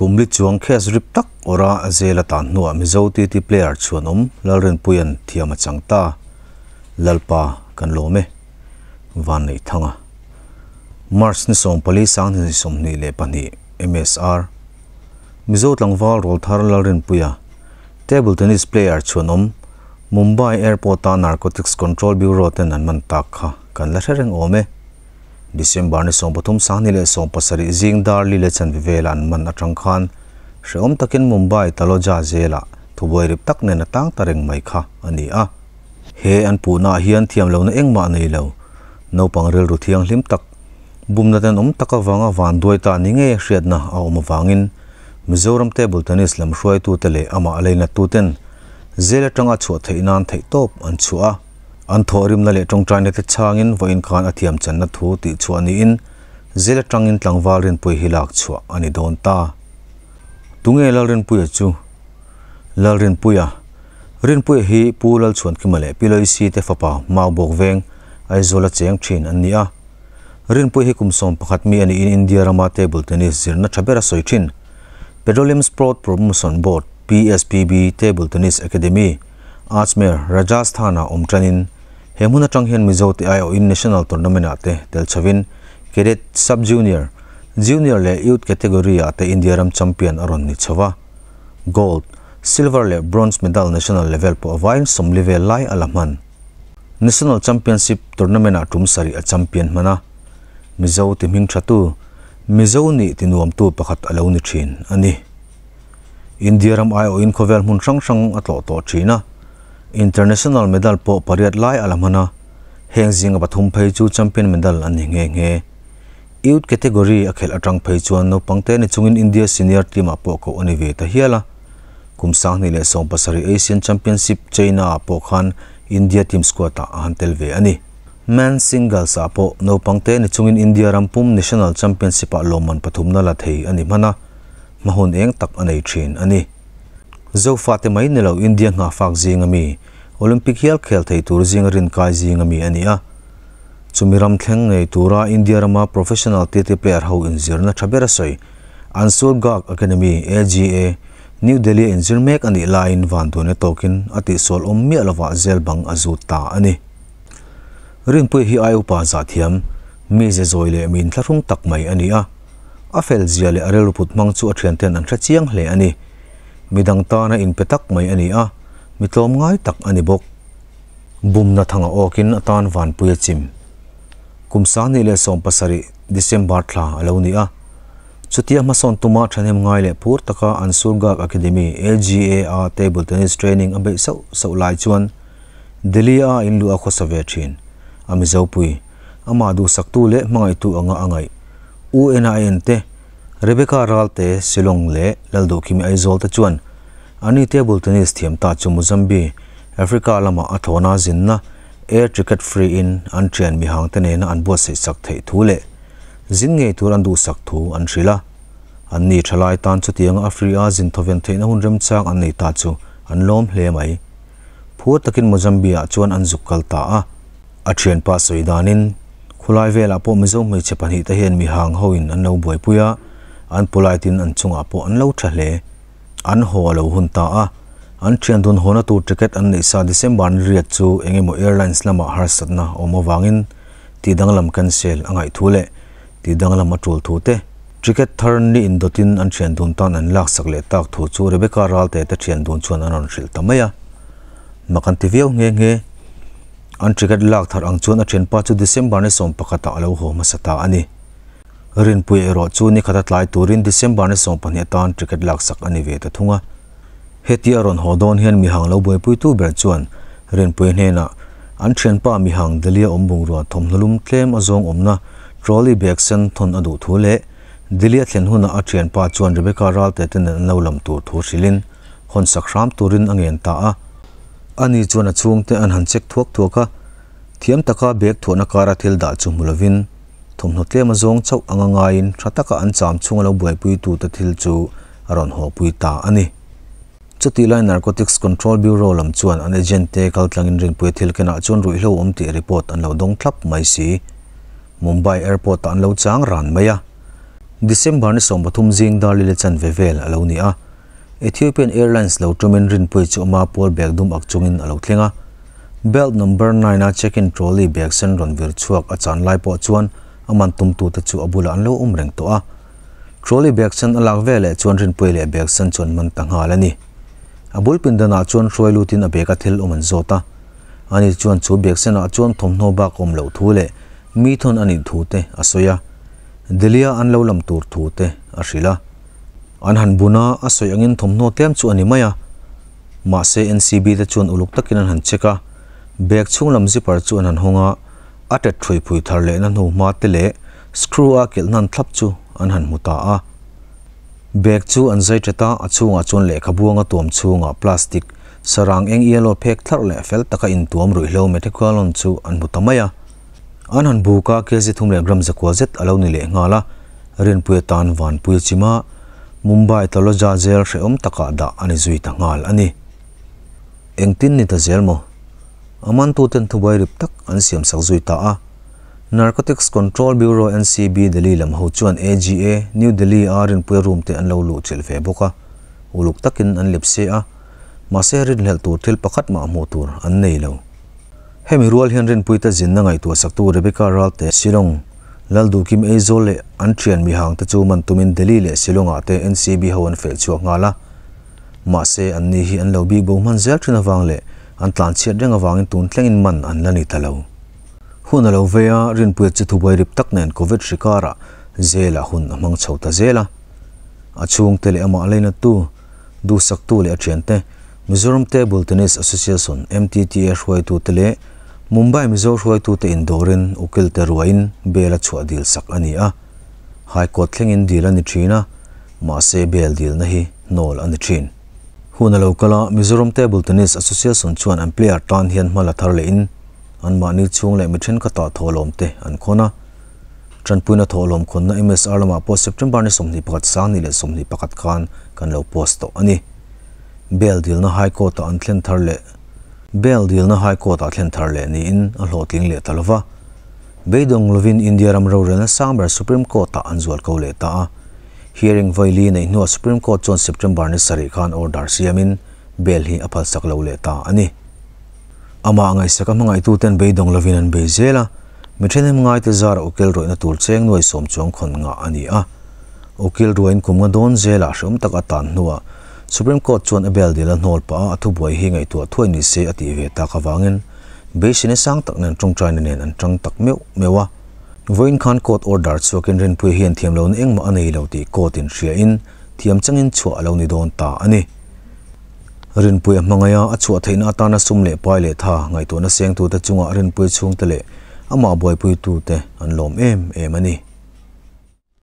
Kum li chuang case rip tak awrha zel a tan hnuah Mizo TT player chhuanawm Lalrinpuia'n thiam a chang ta. Lalpa kan lawm e. Vanneihthanga. March ni 14 2022 MSR Mizo tlangval rawlthar Lalrinpuia Table tennis player chhuanawm Mumbai Airport-a Narcotics Control Bureau ten an man tak kha kan la hre reng awm e. December ni 13 2017 zing dar li leh chanve vela an man atang khan hrehawm takin Mumbai Taloja zela thubuai rip tak nen a tang ta reng mai kha a ni a. He an puhnaah hian thiam lohna engmah nei lo. Naupang rilru thianghlim tak, bumna tenawm tak avanga van duai ta ni ngei hriatna a awm avangin Mizoram Table Tennis lam hruaitute leh amah a leinattu ten zel atanga chhuah theih nan theihtawp an chhuah a. An thawhrimna leh tawngtaina te chhangin vawiin khan a thiam channa thu tih chhuah niin zel atangin tlangval Rinpuii hi lak chhuah a ni dawn ta. Tunge Lalrinpuia chu? Lalrinpuia Rinpuia hi Pu Lalchhuankima leh Pi Loisi te fapa Maubawk veng Aizawl a cheng thin an ni a. Rinpuia hi kum 11 mi a niin India rama table tennis zirna tha ber a sawi thin. Petroleum Sport Promotion Board, PSPB, Table Tennis Academy, Ajmer, Rajasthan-ah awm tanin he hmun atang hian Mizo te aiawhin National Tournament-ah te tel chhovin Cadet, Sub-Junior, Junior leh Youth category-ah te India ram champion a rawn ni chho va. Gold, Silver leh Bronze medal national level pawh avaiin 40 vel lai a la hman. National Championship tournament-ah tum sarih a champion hman a. Mizo ti hming thatu, Mizo nih ti nuamtu pakhat a lo ni thin a ni. India ram aiawhin khawvel hmun hrang hrang a tlawh tawh thin a. International medal pawh pariat lai a la hman a. Heng zinga pathum phei chu champion medal an ni nghe nghe. Youth category a khelh atang phei chuan naupang te ni chungin India senior team-ah pawh koh a ni ve ta hial a. Kum 2017 Asian Championship China-ah pawh khan India team squad-ah a han tel ve a ni. Men's singles-ah pawh naupang te ni chungin India ram pum National Championship-ah lawmman pathumna la thei a ni hman a, hmahun eng tak a nei thin a ni. Zofa te mai ni lo India nghahfak zinga mi, Olympic hial khel thei tur zinga rinkai zinga mi a ni a. Chumi ram thleng ngei tura India rama professional TT player ho inzirna tha ber a sawi. Anshul Garg Academy, AGA, New Delhi a inzir mek a nih laiin vanduaina tawkin a tihsual awm miah lovah zel bang a zut ta a ni. Rinpuia hi ai upa zahthiam, mi ze zawi leh mi inthlahrung tak mai a ni a. A fel zia leh a rilru put hmang chu a thianten an hre chiang hle a ni. Midang tana inpe tak mai a ni a, mi tlawm ngai tak a ni bawk. Bumna thanga awkin atan vanpui a chim. Kum 2017 December thla a lo ni a. Chutia hmasawn tuma thahnem ngai leh phur taka Anshul Garg Academy, AGA, a table tennis training a beih sauh sauh lai chuan Delhi a in luh a khawsa ve thin. A Mizopui, amah duhsaktu leh hmangaihtu anga a ngaih. UNIN te, Rebecca Ralte, Shillong leh Lalduhkhimi Aizawl te chuan ani table tennis thiam ta chu Mozambique, Africa lama a thlawna zinna air ticket free in an thian mihang te nena an buatsaih sak theih thu leh zin ngei tur an duhsak thu an hrilh a. An ni thalai tan chutianga a free a zin thawven theihna hun remchang an nei ta chu an lawm hle mai. Phur takin Mozambique ah chuan an zuk kal ta a. A thianpa sawi danin khulai velah pawh Mizo hmeichhe pahnih te hian mihang hoin an lo buaipui a, an polite in an chungah pawh an lo tha hle. An haw a lo hun ta a, an thian dun hawna tur ticket an neih sa December ni riat chu engemaw airlines lamah harsatna awm avangin tih danglam cancel a ngaih thu leh tih danglam a tul thu te, ticket thar ni indawtin an thian dun tan an laksak leh tak thu chu Rebecca Ralte te thian dun chuan an rawn hrilh ta mai a. Mak an ti viau nghe nghe. An ticket lak thar ang chuan a thianpa chu December ni 11 ah a lo haw hmasa ta a ni. Rinpui erawh chu ni khata tlai turin December ni 12 atan ticket laksak a ni ve ta thung a. Heti a rawn haw dawn hian mihang lo buaipuitu ber chuan Rinpui hnenah an thianpa mihang Delhi a awm bungrua thawmhnaw lum tlem a zawng awmna trolley bag sen thawn a duh thu leh Delhi a thlen hunah a thianpa chuan Rebecca Ralte te nen an lo lam tur thu hrilhin hawn sak hram turin a ngen ta a. Ani chuan a chhungte an han check thuak thuak a, thiam taka bag thuahna kara thil dah chu hmu lovin thawmhnaw tlem a zawng chauh anga ngaiin tha taka an cham chhunga lo buaipuitu te thil chu a rawn haw pui ta a ni. Chutih lai Narcotics Control Bureau lam chuan an agent te kaltlangin Rinpuia thil kenah chuan ruihhlo awm tih report an lo dawng thlap mai si. Mumbai airport ah an lo chang ran mai a. December ni 13 zing dar li leh chanve vel a lo ni a, Ethiopian Airlines lo tumin Rinpuii chu ama pawl bag dum ak chungin a lo thleng a. Belt number nine a check-in trolley bag sen rawn vir chhuak a chan lai pawh chuan a man tumtute chu a bulah an lo awm reng tawh a. Trolley bag sen a lak veleh chuan Rinpuii leh bag sen chu an man ta nghal a ni. A bul pindanah chuan hruai lutin a bag a thil awm an zawt a. Ani chuan chu bag senah chuan thawmhnaw bak awm loh thu leh mi thawn a nih thu te a sawi a. Delhi-a an lo lam tur thu te a hrilh a. An han bun a, a sawi angin thawmhnaw tlem chu a ni mai a. Mahse NCB te chuan uluk takin an han check a, bag chhung lam zipper chu an han hawng a, a tet ṭhui phui thar lehna hnu hma te leh screw a kilh hnan thlap chu an han hmu ta a. Bag chu an zai ṭet a, a chhungah chuan lehkha buanga tuam chhungah plastic sarang eng yellow phek thlarh leh fel taka intuam ruihhlo methequalone chu an hmu ta mai a. An han buk a, kg thum leh gram zakua zet a lo ni leh nghal a, Rinpuia tan Vanpuia chima Mumbai Taloja jail hrehawm takah dah a ni zui ta nghal a ni. Engtin ni ta zel maw? A mantuten thubuai rip tak an siam sak zui ta a. Narcotics Control Bureau, NCB, Delhi lam ho chuan AGA, New Delhi a Rinpuia room te an lo luh chilh ve bawk a, uluk takin an lep se a, mahse rinhlelh tur thil pakhat mah hmuh tur an nei lo. Hemi rual hian Rinpuite zinna ngaihtuah saktu Rebecca Ralte, Shillong, Lalduhkim Aizawl leh an thian mihang te chu man tumin Delhi leh Shillong-ah te NCB ho an feh chhuak nghal a. Mahse, an ni hi an lo bik bo hman zel thin avang leh an tlan chhiat reng avangin tun thlengin man an la ni ta lo. Hun a lo vei a, Rinpuia chu thubuai rip tak nen Covid hri karah jail-ah hun a hmang chho ta zel a. A chhungte leh amah leinattu, duhsaktu leh a thiante, Mizoram Table Tennis Association, MTTA, hruaitute leh Mumbai Mizo hruaitute indawrin ukil te ruain bail a chhuah dil sak a ni a. High Court thlengin dil a ni thin a, mahse bail dilna hi hnawl a ni thin. Hun a lo kal a, Mizoram Table Tennis Association chuan an player tan hian hma la thar lehin anmahni chhung leh mi thenkhatah thawhlawm te an khawn a. Tanpuina thawhlawm khawnna MSR lamah pawh September ni 21 21 khan kan lo post tawh a ni. Bail dilna High Court-ah an thlen thar leh Bail dilna High Court-ah thlen thar leh niin a hlawhtling leh ta lova. Beidawng lovin India ram rorelna sang ber Supreme Court-ah an zual ko leh ta a. Hearing vawi li neih hnuah Supreme Court chuan September ni sarih khan order siamin bail hi a phalsak lo leh ta a ni. Amah ngaihsaka hmangaihtuten beidawng lovin an bei zel a, mi thenem ngaite zara ukil rawihna tur cheng nuai sawm chuang khawn ngah a ni a. Ukil ruain kum nga dawn zelah hreawm tak a tan hnuah Supreme Court chuan a bail dil a hnawl pah a, a thubuai hi ngaihtuah thuai ni se a tih ve tak avangin beiseina sang tak nen tawngtaina nen an tang tak meuh meuh a. Vawiin khan court order chhuakin Rinpuia hian thiamlohna engmah a nei lo tih court in hriain thiam changin chhuah a lo ni dawn ta a ni. Rinpuia hmangaia a chhuah theihna atana sum leh pai leh tha ngaihtuahna sengtute chungah Rinpuia chhungte leh amah buaipuitute an lawm em em a ni.